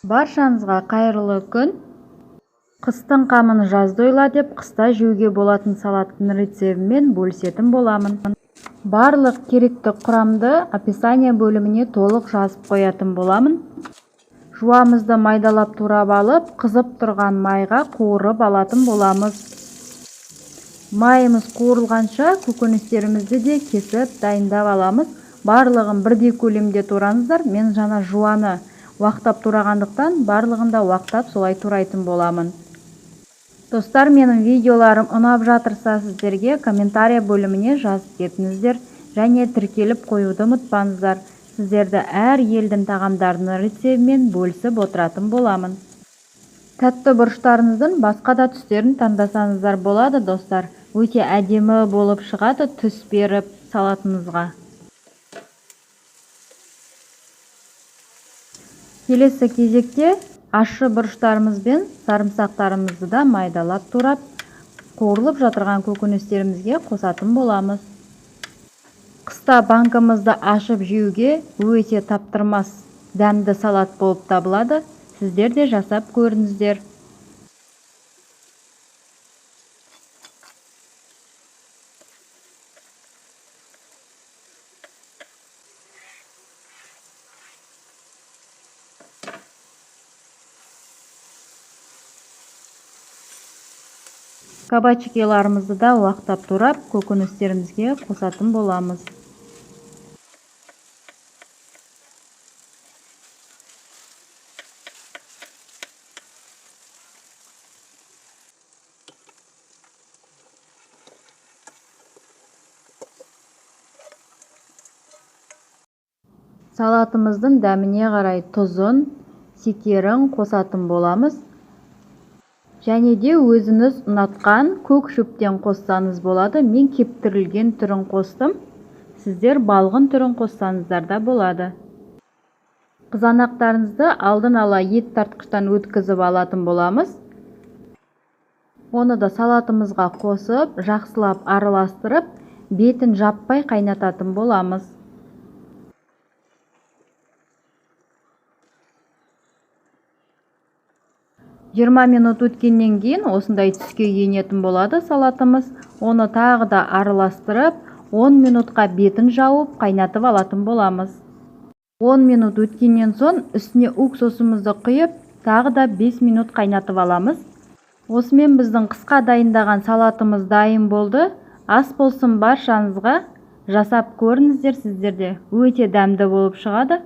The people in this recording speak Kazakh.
Баршаңызға қайырлы күн. Қыстың қамын жазда ойла деп қыста жеуге болатын салаттың рецебімен бөлісетін боламын. Барлық керекті құрамды описание бөліміне толық жазып қоятын боламын. Жуамызды майдалап турап алып, қызып тұрған майға қуырып алатын боламыз. Майымыз қуырылғанша көкөністерімізді де кесіп дайындап аламыз. Барлығын бірдей көлемде тураңыздар. Мен жаңа жуаны уақтап турағандықтан барлығын да уақтап солай турайтын боламын. Достар, менің видеоларым ұнап жатырса, сіздерге комментария бөліміне жазып кетіңіздер және тіркеліп қоюды ұмытпаңыздар. Сіздерді әр елдің тағамдарының рецебімен бөлісіп отыратын боламын. Тәтті бұрыштарыңыздың басқа да түстерін таңдасаңыздар болады, достар. Өте әдемі болып шығады түс беріп салатыңызға. Келесі кезекте ащы бұрыштарымыз бен сарымсақтарымызды да майдалап турап, қуырылып жатырған көкөністерімізге қосатын боламыз. Қыста банкымызды ашып жеуге өте таптырмас дәмді салат болып табылады. Сіздер де жасап көріңіздер. Кабачикиларымызды да уақтап турап, көкөністерімізге қосатын боламыз. Салатымыздың дәміне қарай тұзын, секерін қосатын боламыз. Және де өзіңіз ұнатқан көк шөптен қоссаңыз болады. Мен кептірілген түрін қостым. Сіздер балғын түрін қоссаңыздар да болады. Қызанақтарыңызды алдын ала ет тартқыштан өткізіп алатын боламыз. Оны да салатымызға қосып, жақсылап араластырып, бетін жаппай қайнататын боламыз. 20 минут өткеннен кейін осындай түске енетін болады салатымыз. Оны тағы да араластырып, 10 минутқа бетін жауып қайнатып алатын боламыз. 10 минут өткеннен соң үстіне уксусымызды құйып, тағы да 5 минут қайнатып аламыз. Осымен біздің қысқа дайындаған салатымыз дайын болды. Ас болсын баршаңызға. Жасап көріңіздер, сіздерде өте дәмді болып шығады.